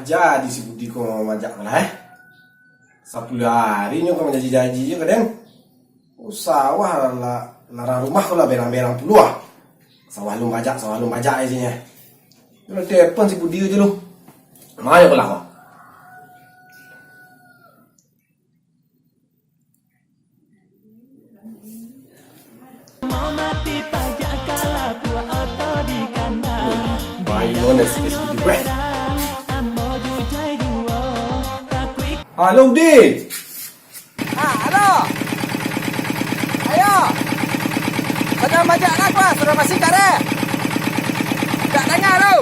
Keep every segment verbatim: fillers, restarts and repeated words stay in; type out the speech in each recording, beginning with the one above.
Jadi si Budi ko mamajak ko lah, eh. Sapuluah ari nyo ko manjaji-jaji jo ka den. Oh, sawah lah, larang rumah ko lah berang-berang puluah. Sawah alun bajak, sawah alun bajak aja nyo. Yo lah telepon si Budi aja lu. Mayo ko lah ko. Baik, mana sikit-sikit, weh. Halo, Udi. Ah, halo. Ayo. Sadang bajak nak, Bang? Sudah masih kareh. Tak dengar tu.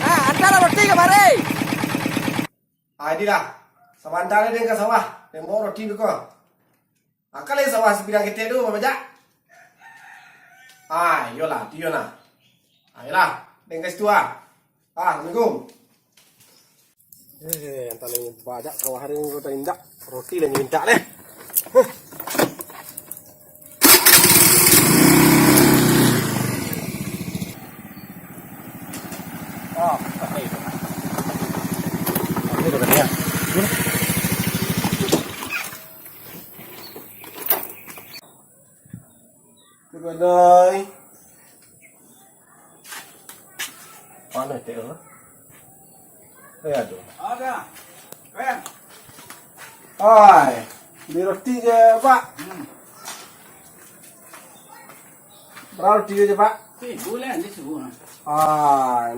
Ah, antarlah roti kamari. Ah, iko lah. Sabanta den ka sawah. Den bao roti beko. Ah, ka lai sawah si Piriang Ketek tu, babajak. Ah, iyolah, tu iyo nah. Ah, iyolah. Den ka situ ah. Ah, assalamualaikum. Eh, antah lai bajak sawah den ko, antah indak. Roti lah nyo mintak deh. Huh. Ah, ini dah kena. Kebanai. Mana teh? Eh, aduh. Ada. Eh. Ai, beli roti je, Pak. Hmm. Bara roti je, Pak? Seribu lah, dia seribu lah. Ah,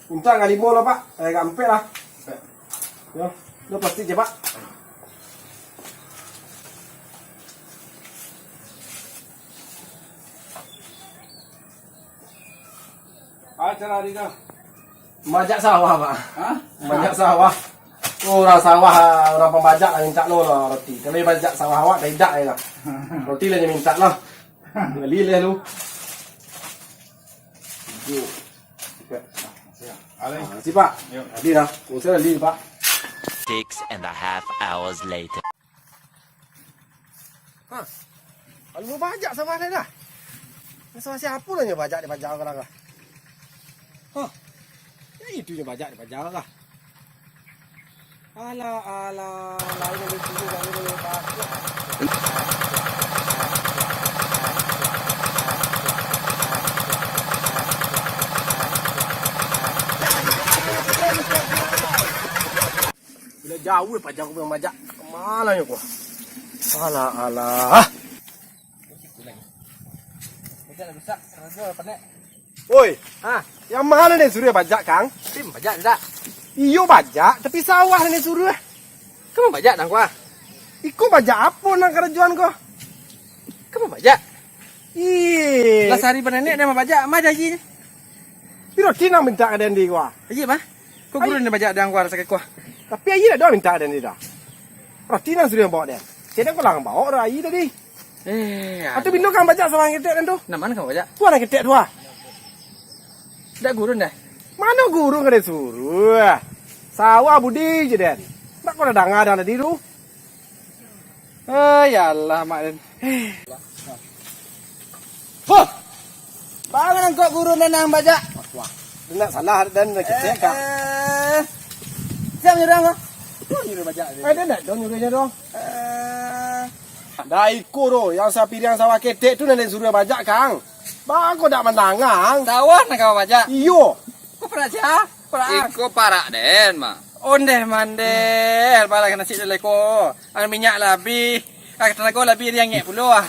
mintak ka limo lah, Pak. Eh, ka ampek lah. Ampek. Yo, duo plastik je, Pak. Acara hari tu. Majak sawah, Pak. Hah? Majak sawah. Oh, urang sawah, urang pambajak lah mintak lo lah roti. Kalau majak sawah awak, dah idak lah. Roti lah nyo mintak lah. Bali lah lu. Yo. Siap. Ah, makasih, Pak. Yo. Adi lah. Usah adi, Pak. Six and a half hours later. Hah? Alun bajak sawah lai dah. Sawah siapo lah nyo bajak dipajak urang lah. Hah? Yo itu nyo bajak dipajak lah. Alah, alah, lain dari sini, lain dari bajak. Bila jauah pajak ko mamajak, ka ma lah nyo ko. Alah, alah. Oi, ha, nan ma den suruah bajak, Kang? Tapi bajak dak? Iyo bajak, tapi sawah nan den suruah. Kama bajak nan ko? Iko bajak apo nan karajoan ko? Kama bajak? Ih. Lah sahari banenek den mambajak, ma janjinyo? Piro roti nan mintak ka den di ko? Iyo mah. Ko guru nan bajak di angkuar sakiko. Tapi ayi dak ado mintak den di dah. Roti nan sudah bawa den. Cek den ko lah bawa dah ayi tadi. Eh, atau bindo kan bajak sawah ketek den tu? Nan ma kan bajak? Tu anak ketek tu ah. Dak guru dah. Mano guru ka den suruah? Sawah budi je den. Dak ko dah danga dah tadi tu. Eh, ya Allah, Mak Den. Huh! Bangun angkot guru nan bajak. Wah, wah. Nak salah dan nak kecek, Kak. Eh, siapa nyuruh kau? Kau nyuruh bajak tadi. Eh, dia nak dong nyuruhnya dong. Eh. Dah iko doh, yang sapiriang sawah ketek tu nan suruh bajak, Kang. Bang, kau dak mandanga, Ang? Sawah nak kau bajak? Iyo. Kau pernah siapa? Iko parak den, mah. Ondeh mandeh, barang nasi dah leko. Ang minyak lah abih. Ah, tanago lah abih, riangek pulo ah.